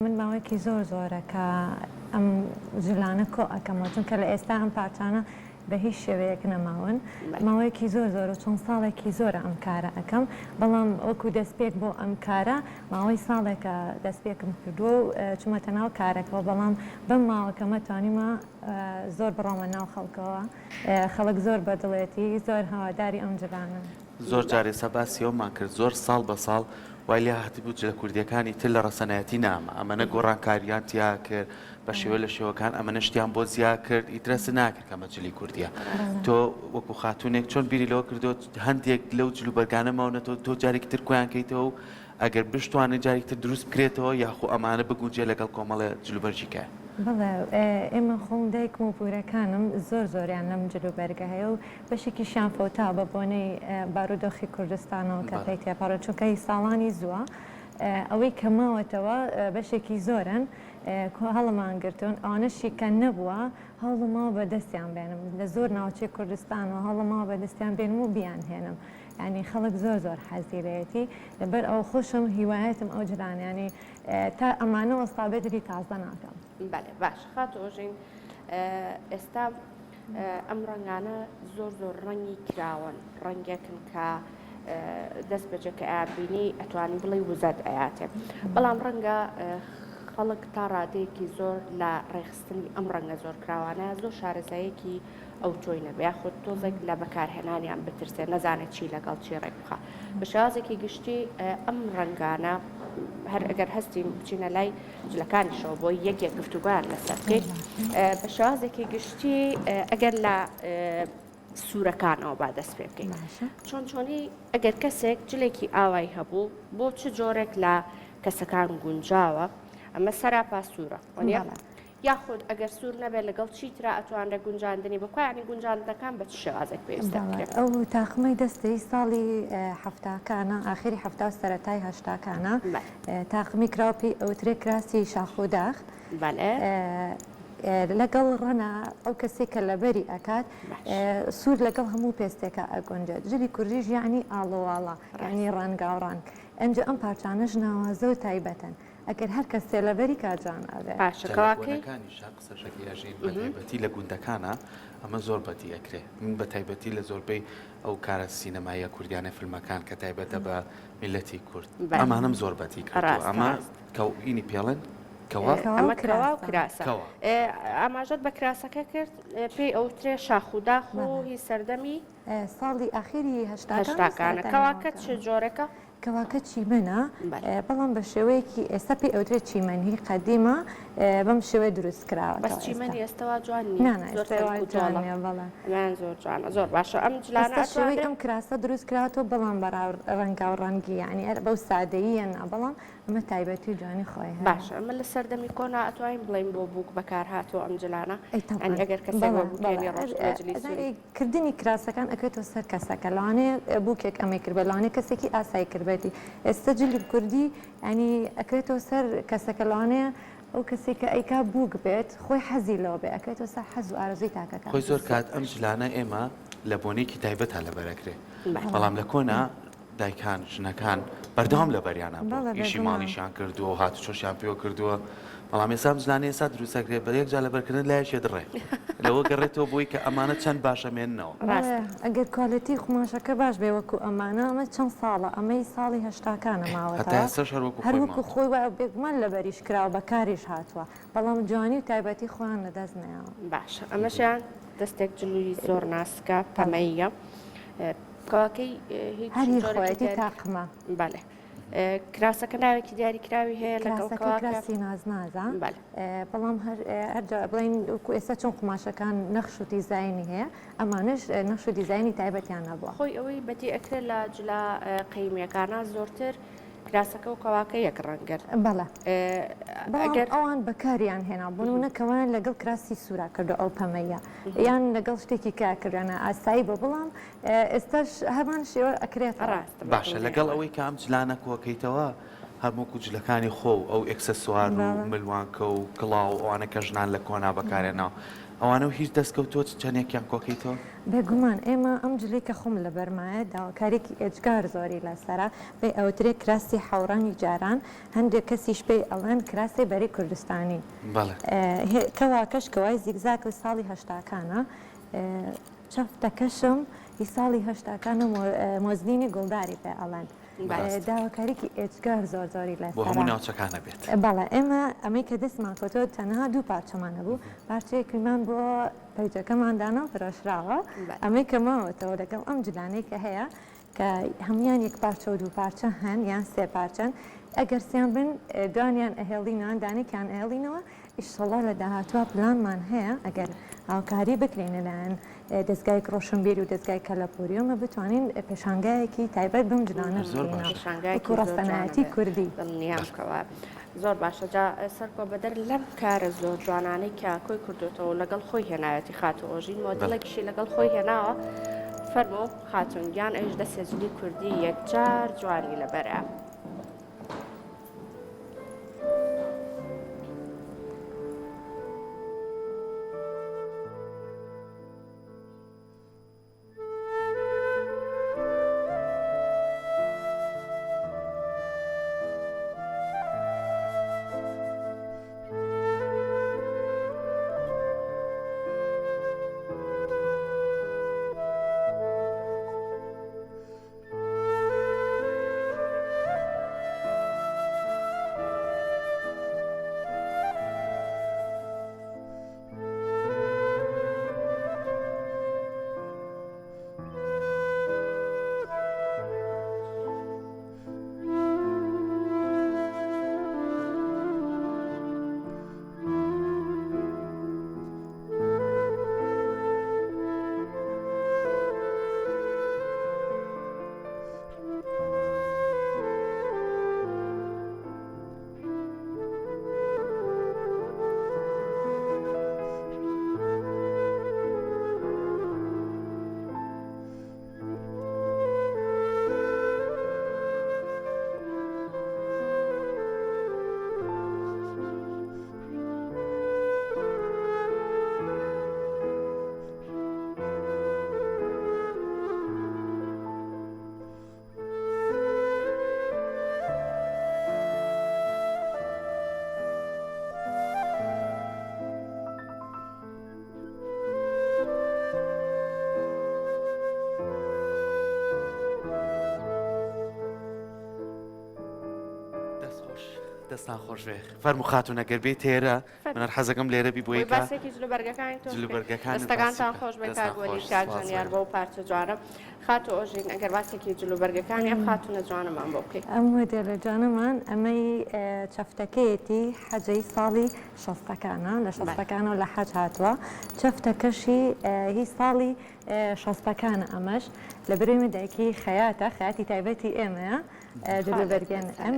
من ماوەیەکی زۆر زۆرە کە ئەم جلانە کۆ ئەکەمەوە چونکە لە ئێستا ئەم پارچانە بە هیچ شێوەیەک نەماون ماوەیەکی زۆر زۆر و چەند ساڵێکی زۆرە ئەم کارە ئەکەم بەڵام وەکو دەستپێک بۆ ئەم کارە ماوەی ساڵێکە دەستپێکم کردووە و چوومەتە ناو کارەکەوە بەڵام بەم ماوە کەمە توانیومە زۆر بڕۆمە ناو خەڵکەوە خەڵک زۆر بەدڵێتی زۆر هەواداری ئەم جلانەن. زۆر جار ئێستا باسی ئەومان کرد زۆر ساڵ بە ساڵ وای لێ هاتبوو جلە کوردیەکانی تر لە ڕەسەنایەتی ناما ئەمەنە گۆڕانکاریان تیا کرد بە شێوە لە شێوەکان ئەمەنە شتیان بۆ زیا کرد ئیتر هەست ناکرد کە ئەمە جلی کوردیە تۆ وەکو خاتوونێک چۆن بیری لەوە کردەوە هەندێک لەو جلوبەرگانە ماونەتەوە تۆ جارێکی تر کۆیان کەیتەوە و ئەگەر بشتوانێ جارێکی تر دروست بکرێتەوە یاخۆ ئەمانە بگونجێ لەگەڵ کۆمەڵێ جلوبەرگی کە. بەڵێ ئێمە خۆم دایکم و پورەکانم زۆر زۆریان لەم جلوبەرگە هەیە و بەشێکیشیان فەوتا بە بۆنەی بارودۆخی کوردستانەوە کە پێی تێپەڕێت چونکە هی ساڵانی زووە ئەوەی کە ماوەتەوە بەشێکی زۆرن هەڵمان گرتوون ئەوانەشی کە نەبووە هەوڵماوە بە دەستیان بێنم لە زۆر ناوچەی کوردستانەوە هەوڵماوە بە دەستیان بێنم و بیان هێنم یانی خەڵک زۆر زۆر حەزی لێیەتی لەبەر ئەوە خۆشم هیوایەتم ئەو جلانە یانی تا ئەمانە وەستا بێت جلی تازە ناکەم. بەلێ باشە خاتوو ئۆژین ئێستا ئەم ڕەنگانە زۆر زۆر ڕەنگی کراوەن ڕەنگێکن کە دەست بەجێ کە ئەیانبینی ئەتوانی بڵێی وزەت ئەیاتێ بەڵام ڕەنگە خەڵک تا ڕادەیەکی زۆر لە ڕێکخستنی ئەم ڕەنگە زۆر کراوانە زۆر شارەزایەکی ئەوتۆی نەبێ یاخود تۆزێک لە بەکارهێنانیان بترسێ نەزانێت چی لەگەڵ چی ڕێک بخا بە شێوازێکی گشتی ئەم ڕەنگانە هەر ئەگەر هەستین بچینە لای جلەکانیشەوە بۆی یەک یەک گفتوگۆیان لەسەر بکەین بە شێوازێکی گشتی ئەگەر لە سوورەکانەوە با دەست پێ بکەین چۆن چۆنی ئەگەر کەسێک جلێکی ئاوای هەبوو بۆ چ جۆرێک لە کەسەکان گونجاوە ئەمە سەراپا سوورە وانە یاخود ئەگەر سوور نەبێت لەگەڵ چی ترا ئەتوانرێت گونجاندنی بکا یانی گونجاندنەکان بە چ شێوازێک پێویستە بکرێت؟ ئەو تاقمەی دەستەی ساڵی حەفتاکانە ئاخری حەفتا و سەرەتای هەشتاکانە تاقمی کراوە پێی ئەوترێ کراسی شاخ و داخ لەگەڵ ڕەنا ئەو کەسێک کە لەبەری ئەکات سوور لەگەڵ هەموو پێستێکە ئەگونجێت جلی کوردیش یعنی ئاڵۆواڵە یعنی ڕەنگاوڕەنگ ئەنجا ئەم پارچانەش ناوازە و تایبەتن ئەگەر هەر کەسێ لەبەری کا جوان ئەبێ. باشە جا لە کەواکەی؟ بۆنەکانیشا قسەشەکەی ئەژین بە تایبەتی لە گوندەکانا ئەمە زۆر بەدی ئەکرێ من بە تایبەتی لە زۆربەی ئەو کارە سینەماییە کوردیانەی فیلمەکان کە تایبەتە بە میللەتی کورد بەلێ ئەمانەم زۆر بەدی کردووە ڕاستە ئەمە ڕاستە. کەو ینی پێڵێن کەوا؟ کەوا و ئەمە کەوا و کراسە. کراسە. کەوا. ئێ ئاماژەت بە کراسەکە کرد پێی ئەوترێ شاخ و داخ و بەڵێ. هی سەردەمی؟ ساڵی ئاخیری هەشتاکان و هەشتاکانە. سەرەتای کەواکە چ نەوەکان. جۆرێکە؟ کەواکە چیمەنە بەڵام بە شێوەیەکی ئێستا پێی ئەوترێت چیمەن هی قەدیمە بەم شێوەیە دروست کراوەتەوە بەس ئێستا. چیمەنی ئێستا وا جوان نییە نا نا زۆر ئێستا وا تەنک و جوان تۆڵە نییە بەڵێ. ئەمەیان زۆر جوانە زۆر باشە ئەم جلانە ئێستا شێوەی ئەتوانرێ. ئەم کراسە دروست کراوەتەوە بەڵام بە ڕەنگاو ڕەنگی یانی هەر بەو سادەییە نا بەڵام ئەمە تایبەتی و جوانی خۆی هەیە. باشە ئەمە لە سەردەمی کۆنا ئەتوانین بڵێین بۆ بووک بەکار هاتووە ئەم جلانە ئەی یانی تەبعەن ئەگەر کەسێک بە بەڵێ بووکێنی بەڵێ ڕۆشتبێ جلی سووری. کردنی کراسەکان ئەکەوێتەوە سەر کەسەکە لەوانەیە بوکێک ئەمەی کردبێت لەوانەیە کەسێکی ئاسایی کردبێتی ئێستا جلی کوردی ینی ئەکەوێتەوە سەر کەسەکە لەوانەیە ئەو کەسێک کە ئەیکا بووک بێت خۆی حەزی لەوە بێ ئەکەوێتەوە سەر حەز و ئارەزووی تاکەکان. خۆی زۆر کات ئەم جلانە ئێمە لە بۆنەیەکی تایبەتا لەبەر ئەکرێ بەڵام لە کۆنا دایکان ژنەکان بەردەوام لەبەریانە بوو ئیشی ماڵیشیان کردووە و هاتوچۆشیان پێوە کردووە بەڵام ئێستا ئەم جلانەی ئێستا دروست ئەکرێ بە یەک جار لەبەرکردن لایەکێ دڕێ لەوە گەڕێتەوە بۆی کە ئەمانە چەند باش ئەمێننەوە. ڕاستە ئەگەر کوالێتی قوماشەکە باش بێ وەکو ئەمانە ئەمە چەند ساڵە ئەمەی ساڵی هەشتاکانە ماوەتەوە هەتا ئێستاش هەر وەکو هەر خۆی وەکو ماوە. خۆی وایە بێگومان لەبەریش کراوە بەکاریش هاتووە بەڵام جوانی و تایبەتی خۆیان لەدەست نەیاوە. باشە ئەمەشیان دەستێک جلی زۆر ناسکە پەمەییە کەواکەی هیچ هەر هی جۆرێکی خۆیەتی دیاری تاقمە. بەلێ کراسەکە ناوێکی دیاری کراوی هەیە لەگەڵ کراسەکە کەواکە؟ کراسی نازنازە بەلێ. بەڵام هەر هەر جا بڵێین وەکو ئێستا چۆن قوماشەکان نەخش و دیزاینی هەیە ئەمانەش نەخش و دیزاینی تایبەتیان هەبووە. خۆی ئەوەی بەدی ئەکرێت لە جلە قەیمیەکانا زۆرتر کراسەکە و کەواکە یەک ڕەنگن. بەڵێ بەڵام ئەگەر ئەوان بەکاریان هێنا بۆ نموونە کەوایان لەگەڵ کراسی سوورا کردووە ئەو پەمەییە یان لەگەڵ شتێکی کە کردویانە ئاسایی بووە بەڵام ئێستاش هەمان شێوە ئەکرێتەوە. ڕاستە بە باشە لەگەڵ دڵنیایەوە. ئەوەی کە ئەم جلانە کۆکەیتەوە هەم وەکو جلەکانی خۆ و ئەو ئێکسەسوار و بەڵێ. ملوانکە و کڵاو و ئەوانە کە ژنان لە کۆنا بەکارێناوە. ئەوانە و هیچ دەستکەوتووە چەندێکیان کۆکەیتەوە؟ بێگومان ئێمە ئەم جلەی کە خۆم لەبەرمایە داواکاریەکی ئێجگار زۆری لەسەرە پێی ئەوترێ کراسی حەوڕەنگی جاران هەندێک کەسیش پێی ئەڵێن کراسی بەری کوردستانی بەڵێ. کەواکەش کەوای زیگزاگ ساڵی هەشتاکانە چەفتەکەشم هی ساڵی هەشتاکانە مۆزلینی گوڵداری پێ ئەڵێن داواکاریکی ئێجگار زۆر زۆری لەسەرە. بۆ هەموو ناوچەکان ئەبێت. بەڵێ ئێمە ئەمەی کە دەستمان کەوتووە تەنها دوو پارچەمان هەبوو پارچەیەکیمان بۆ پەیجەکەمان دانا و فرۆشراوە ئەمەی کە ماوەتەوە لەگەڵ ئەم جلانەی کە هەیە کە هەموویان یەک پارچە و دوو پارچە هەن یان سێ پارچەن ئەگەر سیان بن دوانیان ئەهێڵینەوە دانێکیان ئەهێڵینەوە ئیشەڵا لە داهاتووە پلانمان هەیە ئەگەر هاوکاری بکرین لەلایەن دەزگای ڕۆشنبیر و دەزگای کەلەپوری ئێمە بتوانین پێشانگایەکی تایبەت بەم جلانە زۆر بکەینەوە باشە. پێشانگایەکی وەکو زۆر جوانە ڕەسەنایەتی بێ کوردی. دڵنیام کەوا زۆر باشە جا سەرکۆ بەدەر لەم کارە زۆر جوانانەی کە کۆی کردوتەوە و لەگەڵ خۆی هێناوێتی خاتوو ئۆژین بەڵێ. مۆدیلێکیشی لەگەڵ خۆی هێناوە فەرموو خاتوون گیان ئەویش دەسێ جلی کوردی یەکجار جوانی لەبەرە. دەست خۆش دەستان خۆش بێ فەرموو خاتوون ئەگەر بێیتە ئێرە من هەر حەزەکەم لێرە بی بۆی کە باسێکی جلوبەرگەکانی تۆ جلوبەرگەکانت باسی دەستەکانتان بکە. خۆش بێ دەستان کاک وەلید خۆش، کاک سپاس ژەنیار بەرێز. بەو پارچە جوانە خاتوو ئۆژین ئەگەر باسێکی جلوبەرگەکانی ئەم خاتوونە جوانەمان بۆ بکەی. ئەم مۆدێلە جوانەمان ئەمەی چەفتەکەیەتی حەجەی ساڵی شەستەکانە لە شەستەکانەوە لە حەج هاتووە چەفتەکەشی هی ساڵی شەستەکانە ئەمەش لە برێمی دایکی خەیاتە خەیاتی تایبەتی ئێمەیە جلوبەرگێن ئەم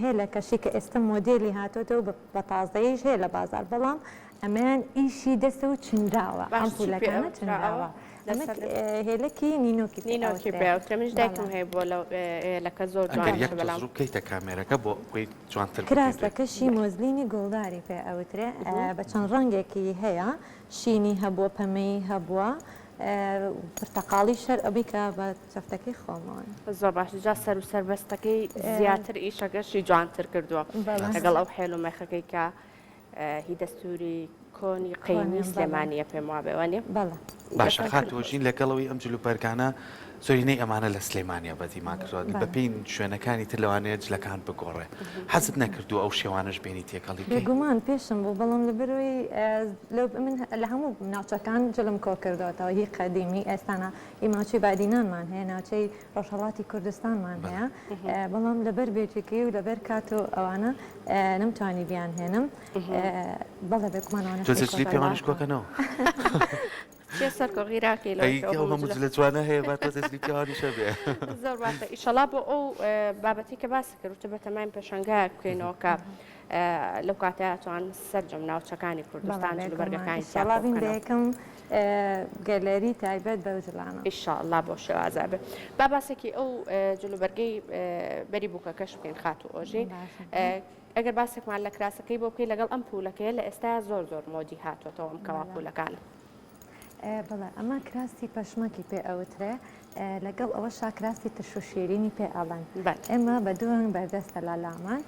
هێلەکەشی کە ئێستا مۆدێلی هاتۆتەوە بە تازەیش هەیە لە بازار بەڵام ئەمەیان ئیشی دەستە و چنراوە ئەم پولەکانە چنراوە هێلەکی نینۆکی نینۆکی پێوترێ منیش دایکم هەیە بۆ لەو هێلەکە زۆر ئەگەر یەک تۆز ڕوو بکەیتە کامێرەکە بۆ ئەوەی جوانتر ببینرێت. کراسەکەشی مۆزلینی گوڵداری پێ ئەوترێ بە چەند ڕەنگێکی هەیە شینی هەبووە پەمەیی هەبووە پرتەقاڵی شەر ئەبی کە بە چەفتەکەی خۆمەوەن. زۆر باشە جا سەر و سەربەستەکەی زیاتر ئیشەکەشی جوانتر کردووە لەگەڵ ئەو حێل و مێخەکەی کە هی دەستوری کۆنی قەیمی سلێمانیە پێم وابێ وانیە؟ بەڵێ. باشە خاتوو ژین لەگەڵەوەی ئەم جلوبەرگانە زۆرینەی ئەمانە لە سلێمانیا بەدیمان کردووە بەپێی شوێنەکانی تر لەوانەیە جلەکان بگۆڕێ حەزت نەکردووە ئەو شێوانەش بێنی تێکەڵی بکەی؟ بێگومان پێشم بوو بەڵام لەبەرئەوەی من لە هەموو ناوچەکان جلم کۆکردۆتەوە هی قەدیم هی ئێستانا هی ناوچەی بادینانمان هەیە ناوچەی ڕۆژهەڵاتی کوردستانمان هەیە بەڵام لەبەر بێجێگەی و لەبەر کات و ئەوانە نەمتوانی بیانهێنم بەڵێ بێگومان ئەوانەش تۆزێ جلی پێوانیش کۆکەنەوە. چیە سەرکۆ غیراکەی لەوەی ئەی کە ئەو ئەو هەموو هەموو جلە جلە جوانە هەیە با تۆزێ جلی پیاوانیش هەبێ. زۆر باشە ئیشەڵا بۆ ئەو بابەتی کە باست کرد وتت بەتەماین پێشانگایەک بکەینەوە کە. لەو کاتە ئەتوان سەرجەم ناوچەکانی کوردستان جلوبەرگەکانی تیا ئیشەڵا بین کۆبکەنەوە. بە یەکەم گەلەری تایبەت بەو جلانە. ئیشەڵا بەو شێوازە بێ. با باسێکی ئەو جلوبەرگەی بەری بووکەکەش بکەین خاتوو ئۆژین. باشە. ئەگەر باسێکمان لە کراسەکەی بۆ بکەی لەگەڵ ئەم پوولەکەیە لە ئێستایا زۆر زۆر مۆدی هاتۆتەوە ئەم کەوا پوولەکانە. بەڵێ ئەمە کراسی پەشمەکی پێ ئەوترێ لەگەڵ ئەوەشا کراسی ترش و شیرینی پێ ئەڵێن ئێمە بە دوو ڕەنگ بەردەستە لا لامان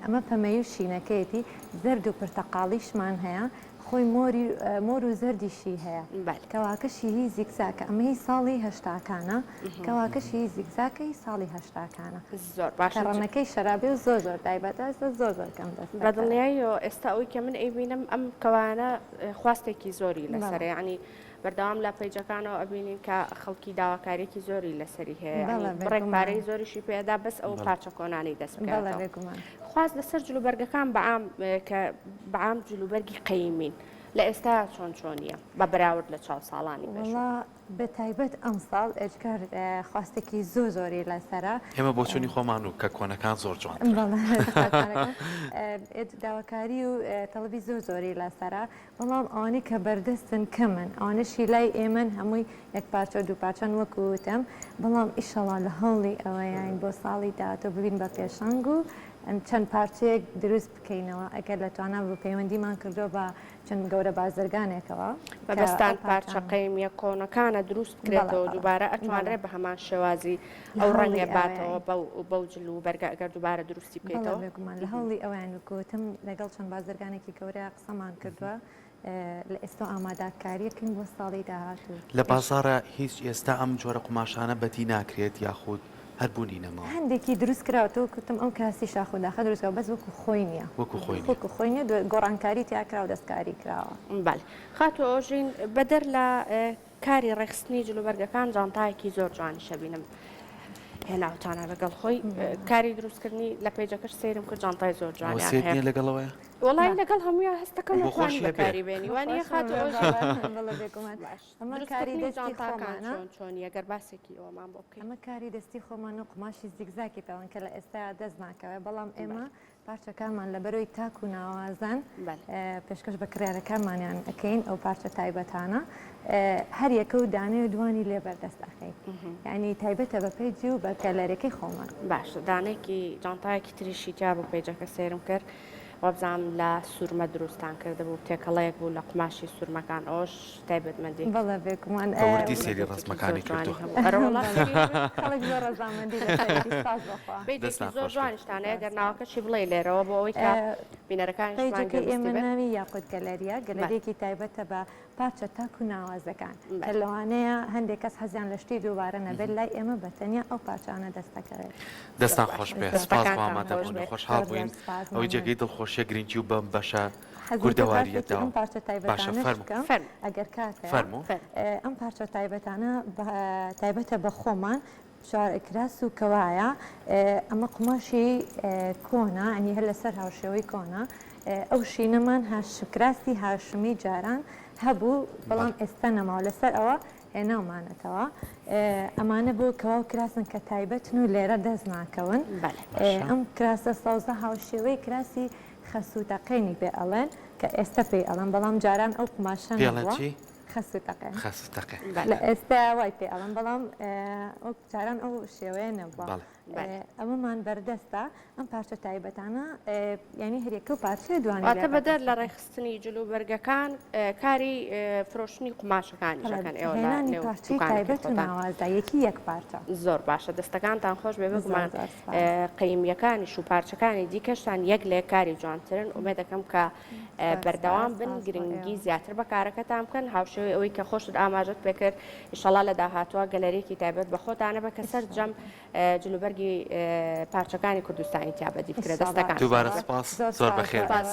ئەمە پەمەیی و شینەکەیەتی زەرد و پرتەقاڵیشمان هەیە خۆی مۆری مۆر و زەردیشی هەیە کەواکەشی هی زیگزاکە ئەمە هی ساڵی هەشتاکانە کەواکەشی هی زیگزاکە هی ساڵی هەشتاکانە زۆر باشە کە ڕەنگەکەی شەرابی و زۆر زۆر تایبەتە ئێستا زۆر زۆر کەم دەست بە دڵنیاییەوە ئێستا ئەوەی کە من ئەیبینم ئەم کەوانە خواستێکی زۆری لەسەرە یعنی بەردەوام لە پەیجەکانەوە ئەبینین کە خەڵکی داواکاریەکی زۆری لەسەری هەیە بڕێک پارەی زۆریشی پێدا بەس ئەو پارچە کۆنانی دەست بکەوێتەوە خواست لەسەر جلوبەرگەکان بەعام کە بەعام جلوبەرگی قەیمین لە ئێستا چۆن چۆنیە بە بەراورد لە چاو ساڵانی پێشوو؟ بە تایبەت ئەمساڵ ئێجگار خواستێکی زۆر زۆری لەسەرە. ئێمە بۆچوونی خۆمان و کە کۆنەکان زۆر جوانترن. بەڵێ داواکاری و تەڵەبی زۆر زۆری لەسەرە بەڵام ئەوانەی کە بەردەستن کەمن ئەوانەشی لای ئێمەن هەمووی یەک پارچە و دوو پارچەن وەکو وتم بەڵام ئیشەڵا لە هەوڵی ئەوەیاین بۆ ساڵی داهاتوو ببین بە پێشەنگ و چەند پارچەیەک دروست بکەینەوە ئەگەر لە توانا بوو پەیوەندیمان کردووە بە چەند گەورە بازرگانێکەوە کە مەبەستان ئەو پارچە پارچانە قەیمیە کۆنەکانە دروست بەڵێ بکرێتەوە بەڵێ دووبارە بەڵێ ئەتوانرێ بە هەمان شێوازی لە ئەو هەوڵی ڕەنگە باتەوە ئەوەیاین. بەو بەو جل و بەرگە ئەگەر دووبارە دروستی بەڵێ بکەیتەوە؟ بێگومان لە هەوڵی ئەوەیان وەکو وتم لەگەڵ چەند بازرگانێکی گەورە قسەمان کردووە لە ئێستا ئاماداکاریەکەین بۆ ساڵی داهاتوو. لە بازاڕا هیچ ئێستا ئەم جۆرە قوماشانە بەدی ناکرێت یاخود هەر بوونی نەماوە؟ هەندێکی دروست کراوەتەوە وەک وتم ئەو کراسی شاخ و داخە دروست کراوە بەس وەکو خۆی نیە. وەکو خۆی نیە. وەکو خۆی نیە گۆڕانکاری تیا کراوە دەستکاری کراوە. بەڵێ خاتوو ئۆژین بەدەر لە کاری ڕێکخستنی جلوبەرگەکان جانتایەکی زۆر جوانیش ئەبینم هێناوتانە لەگەڵ خۆی کاری دروستکردنی لە پەیجەکەش سەیرم کرد جانتای زۆر جوانیان وەسێت هەیە نییە لەگەڵەوەیە؟ وەڵای لەگەڵ هەموویان هەستەکەم بۆ ئەتوانی خۆشی هەبێ. بەکاری بێنی وانییە خاتوو ئۆژین؟ بەڵێ بێگومان باش ئەمە کاری دروستکردنی دەستی جانتاکان خۆمانە. چۆن چۆنیە گەر باسێکی ئەوەمان بۆ بکەی؟ ئەمە کاری دەستی خۆمانە و قوماشی زیگزاکی پێڵن کە لە ئێستایا دەست ناکەوێت بەڵام ئێمە پارچەکانمان لەبەرەوەی تاک و ناوازەن پێشکەش بە کڕیارەکانمانیان ئەکەین ئەو پارچە تایبەتانە هەر یەکە و دانەی و دوانی لێ بەردەست ئەخەین یعنی تایبەتە بە پەیجی و بە گەلەریەکەی خۆمان. باشە دانەیەکی جانتایەکی تریشی تیا بوو پەیجەکە سەیرم کرد وابزانم لە سوورمە دروستان کردبوو تێکەڵەیەک بوو لە قوماشی سوورمەکان ئەوەش تایبەتمەندی. بەڵێ بێگومان. بە وردی سەیری ڕەسمەکانی کردووە. ئەرەوەڵا سەیری خەڵک زۆر ڕەزامەندی لەسەرێتی سوپاس بۆ خوا. پەیجێکی زۆر جوانیشتان هەیە گەر ناوەکەشی بڵێی لێرەوە بۆ ئەوەی کە بینەرەکانیشمان پەیجەکەی گوێ ئێمە بێن. ناوی یاقوت گەلەریە، گەلەریەکی تایبەتە بە پارچە تاک و ناوازەکان کە لەوانەیە هەندێک کەس حەزیان لە شتی دووبارە نەبێت لای ئێمە بە تەنیا ئەو پارچانە دەست دەکەوێت. دەستان خۆش بێ سپاس بۆ دەستەکانتان خۆش ئامادەبوون بێت. خۆشحاڵ زۆر زۆر بووین سپاس ئەوەی مەمنون. جێگەی دڵخۆشیە گرنگی و بەم بەشە حەزم کرد کوردەواریەت باسێکی ئەم داوە پارچە باشە تایبەتانەش فەرموو بکەم فەرموو. ئەگەر کات هەیە. فەرموو. فەرموو. ئەم پارچە تایبەتانە تایبەتە بە خۆمان کراس و کەوایە ئەمە قوماشی کۆنە ئەنی هەر لەسەر هاوشێوەی کۆنە ئەو شینەمان کراسی هاشمی جاران هەبوو بەڵام ئێستا نەماوە لەسەر ئەوە هێناومانەتەوە ئەمانە بۆ کەوا و کراسن کە تایبەتن و لێرە دەست ناکەون ئەم کراسە سەوزە هاوشێوەی کراسی خەسوو تەقێنی پێ ئەڵێن کە ئێستا پێی ئەڵێن بەڵام جاران ئەو قوماشە نەبووە. خەسوو تەقێن. خەسوو تەقێن. لە ئێستا وای پێ ئەڵێن بەڵام وەک جاران ئەو شێوەیە نەبووە. ئەمەمان بەردەستە ئەم پارچە تایبەتانە یانی هەریەکە و پارچەیە دوانی واتە بەدەر لە ڕێکخستنی جلوبەرگەکان کاری فرۆشتنی قوماشەکانیش ئەکەن ئێوە لە هێنانی نێو پارچەی دوکانەکەی تایبەت و خۆتان. ناوازە یەکی یەک پارچە. زۆر باشە دەستەکانتان خۆش بێ زۆر بێگومان زۆر سپاس. قەیمیەکانیش و پارچەکانی دیکەشتان یەک لە یەک کاری جوانترن ئومێدەکەم کە بەردەوام بن گرنگی زیاتر بە کارەکەتان بکەن هاوشێوەی ئەوەی کە خۆشت ئاماژەت پێکرد ئیشەڵا لە داهاتووە گەلەریەکی تایبەت بە خۆتانە بە کە سەرجەم جلوبەرگی پارچەکانی کوردستانی تیا بەدی بکرێت دەستەکان دووبارە سپاس زۆر بەخێر بێن.